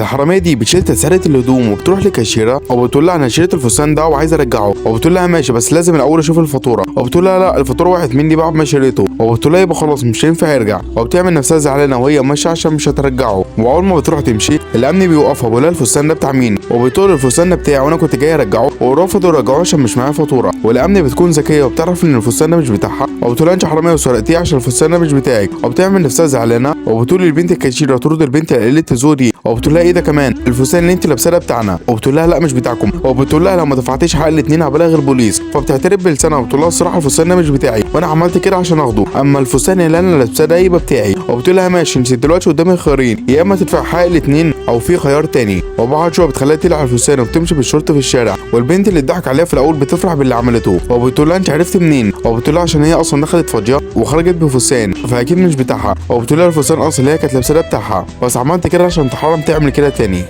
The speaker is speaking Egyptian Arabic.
الحرامية دي بتشيل تسعيره الهدوم وبتروح لكاشيره وبتقول لها انا شريت الفستان ده وعايزه ارجعه، وبتقول لها ماشي بس لازم الاول اشوف الفاتورة، وبتقول لها لا الفاتورة وقعت مني بعد ما شريته، وبتقول لها يبقى خلاص مش هينفع يرجع، وبتعمل نفسها زعلانة وهي ماشية عشان مش هترجعه. واول ما بتروح تمشي الامن بيوقفها بيقول لها الفستان ده بتاع مين، وبتقول الفستان ده بتاعي وانا كنت جاي ارجعه ورفضوا يرجعوه عشان مش معايا فاتورة. والامن بتكون ذكية وبتعرف ان الفستان ده مش بتاعها، وبتقول لها انت حرامية وسرقتيه عشان الفستان ده مش بتاعك، وبتعمل نفسها زعلانة وبتقول للبنت الكاشيره ترد البنت اللي قلة دي، وبتقول لها ايه ده كمان الفستان اللي انت لابساه ده بتاعنا، وبتقول لها لا مش بتاعكم، وبتقول لها لو ما دفعتيش حق الاثنين هبلغ البوليس. فبتعترف بلسانها وبتقول لها الصراحة الفستان ده مش بتاعي وانا عملت كده عشان اخده، اما الفستان اللي انا لابساه ده يبقى بتاعي. وبتقول لها ماشي انت دلوقتي قدامك خيارين، يا اما تدفع حق الاثنين او في خيار تاني. وبعد شوية بتخليها تقلع الفستان وبتمشي بالشورت في الشارع، والبنت اللي اتضحك عليها في الاول بتفرح باللي عملته وبتقول لها انت عرفت منين، وبتقول لها عشان هي اصلا دخلت فاضية وخرجت بفستان فاكيد مش بتاعها، وبتقول لها الفستان اصلا اللي هي كانت لابساه ده بتاعها بس عملت كده عشان تحرم تعمل كده تاني.